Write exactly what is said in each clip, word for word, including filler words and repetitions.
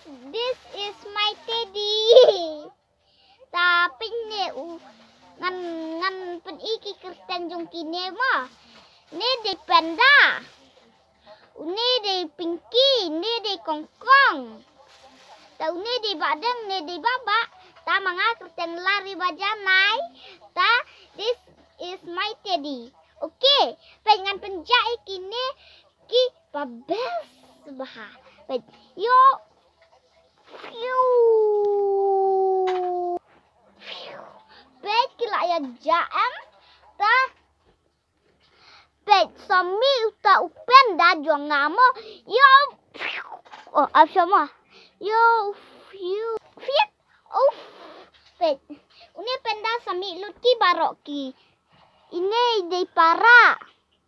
This is my teddy. Ta pynne u ngan ngan pyn-i ki kyrteng jong kine mo. Ne dei Panda. Une dei Pinky, ne dei Kongkong. Ta une dei Badeng, ne dei Baba. Ta ma nga kyrteng lari ba janai. Ta this is my teddy. Okay, peit ngan pynjah ïa kine ki ba best bha. Peit, yo. Phew. Phew. Peit ki la ïa jah em. Ta. Peit sa mih uta u Panda jong nga mo. Yo. Phew. Oh, ap sa mo. Yo. Phew. Phew. Uf. Peit. Une Panda sa mih lut ki baroh ki. Ine i dei para.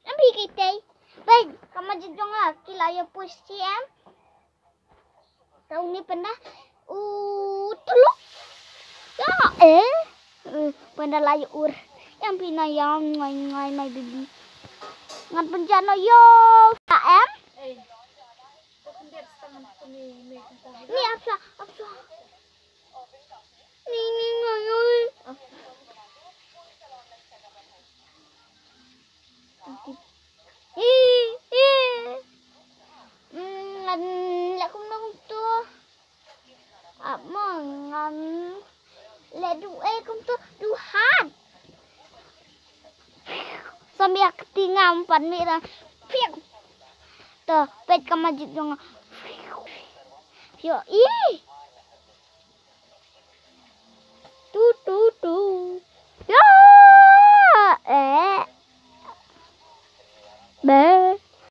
Em hi ki tei. Peit, ka masjid jong nga ki la ïa push ki em. Ta une Panda. U tuluk. Ya, eh. Eh, Panda la ïa ur. Em phi na ya ngai ngai my baby. Ngan pynjah noh yo. Ka em. Ni ap sa, ap sa. Ni ni ngai ngai. Hi hi. Mm, ngan leh kumno kumto. Ap mo ngan leh duh ei kumto duh hat. Sa mih ha kti nga em pat mih ra. Phew. To, peit ka masjid jong nga. Phew. Ïohi.